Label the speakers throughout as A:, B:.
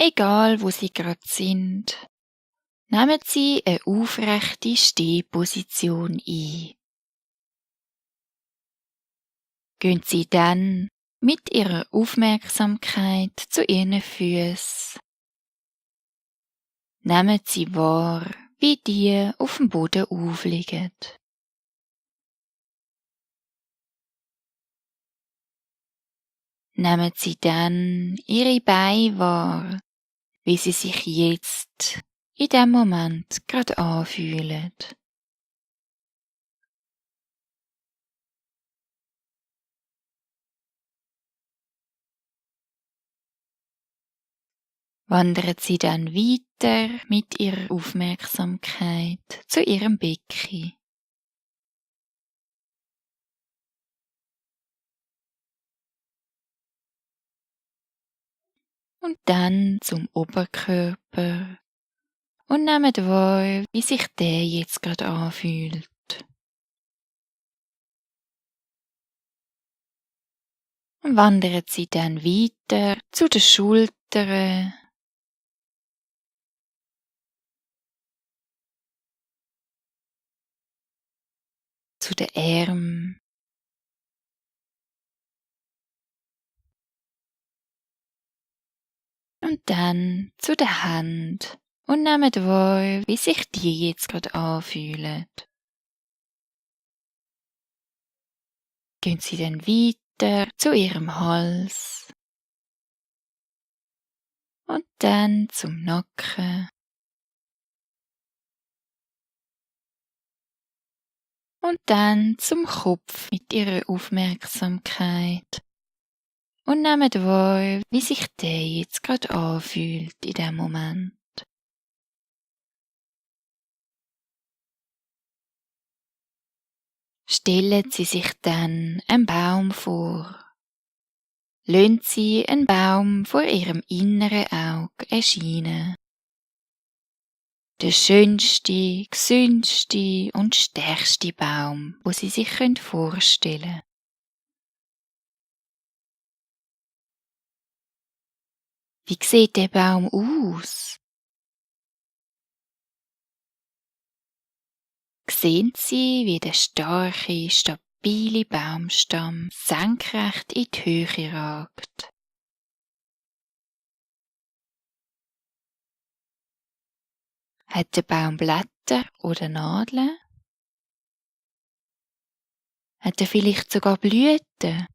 A: Egal, wo Sie gerade sind, nehmen Sie eine aufrechte Stehposition ein. Gehen Sie dann mit Ihrer Aufmerksamkeit zu Ihren Füßen. Nehmen Sie wahr, wie die auf dem Boden aufliegen. Nehmen Sie dann Ihre Beine wahr, wie sie sich jetzt in dem Moment gerade anfühlen. Wandern Sie dann weiter mit Ihrer Aufmerksamkeit zu Ihrem Becken. Und dann zum Oberkörper und nehmt wahr, wie sich der jetzt gerade anfühlt. Und wandern Sie dann weiter zu den Schultern, zu den Armen und dann zu den Händen und nehmt wahr, wie sich die jetzt gerade anfühlen. Gehen Sie dann weiter zu Ihrem Hals und dann zum Nacken und dann zum Kopf mit Ihrer Aufmerksamkeit und nehmt wahr, wie sich der jetzt gerade anfühlt in dem Moment. Stellen Sie sich dann einen Baum vor. Lassen Sie einen Baum vor Ihrem inneren Auge erscheinen. Der schönste, gesündeste und stärkste Baum, wo Sie sich vorstellen können. Wie sieht der Baum aus? Sehen Sie, wie der starke, stabile Baumstamm senkrecht in die Höhe ragt. Hat der Baum Blätter oder Nadeln? Hat er vielleicht sogar Blüten?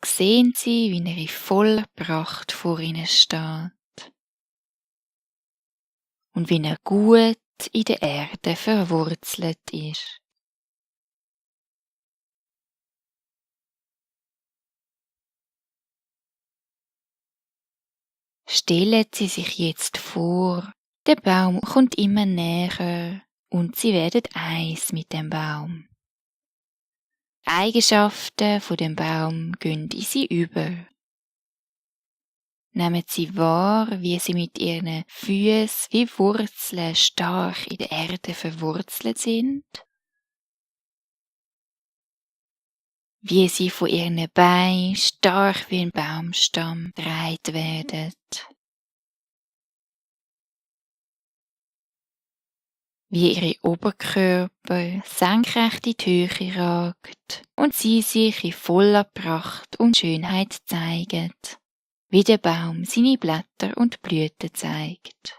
A: Sehen Sie, wie er in voller Pracht vor Ihnen steht und wie er gut in der Erde verwurzelt ist. Stellen Sie sich jetzt vor, der Baum kommt immer näher und Sie werden eins mit dem Baum. Die Eigenschaften von dem Baum gehen in Sie über. Nehmen Sie wahr, wie Sie mit Ihren Füßen wie Wurzeln stark in der Erde verwurzelt sind. Wie Sie von Ihren Beinen stark wie ein Baumstamm getragen werden. Wie Ihre Oberkörper senkrecht in die Höhe ragt und Sie sich in voller Pracht und Schönheit zeigen, wie der Baum seine Blätter und Blüten zeigt.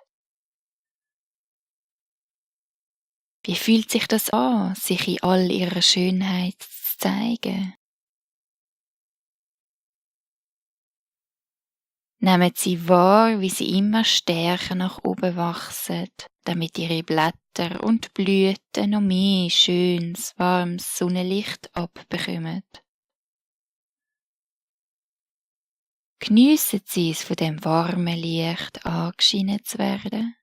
A: Wie fühlt sich das an, sich in all ihrer Schönheit zu zeigen? Nehmen Sie wahr, wie Sie immer stärker nach oben wachsen, damit Ihre Blätter und Blüten noch mehr schönes, warmes Sonnenlicht abbekommen. Geniessen Sie es, von dem warmen Licht angeschienen zu werden.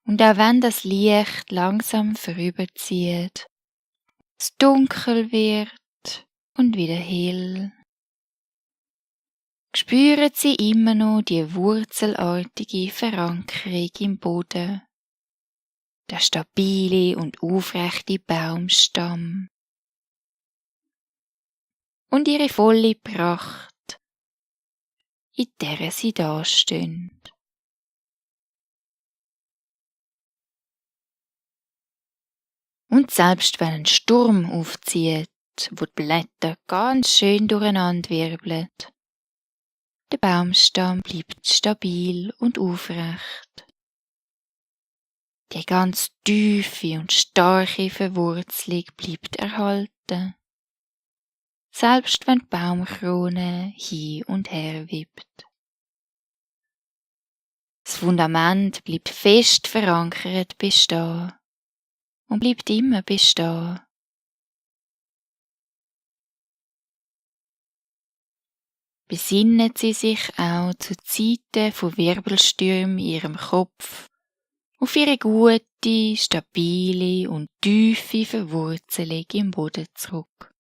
A: Und auch wenn das Licht langsam vorüberzieht, es dunkel wird und wieder hell, spüren Sie immer noch die wurzelartige Verankerung im Boden, der stabile und aufrechte Baumstamm. und ihre volle Pracht, in der sie dastehen. Und selbst wenn ein Sturm aufzieht, wo die Blätter ganz schön durcheinanderwirbeln, der Baumstamm bleibt stabil und aufrecht. Die ganz tiefe und starke Verwurzelung bleibt erhalten, selbst wenn die Baumkrone hin und her wippt. Das Fundament bleibt fest verankert bestehen und bleibt immer bestehen. Besinnen Sie sich auch zu Zeiten von Wirbelstürmen in Ihrem Kopf auf Ihre gute, stabile und tiefe Verwurzelung im Boden zurück.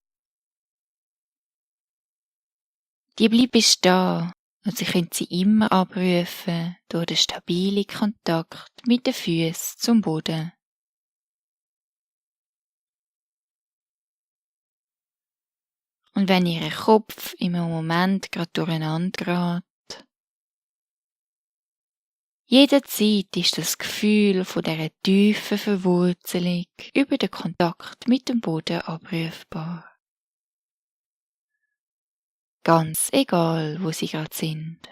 A: Die bleibt bestehen und Sie können sie immer abrufen durch den stabilen Kontakt mit den Füßen zum Boden. Und wenn Ihr Kopf im Moment gerade durcheinander gerät, jederzeit ist das Gefühl von dieser tiefen Verwurzelung über den Kontakt mit dem Boden abrufbar. Ganz egal, wo Sie gerade sind.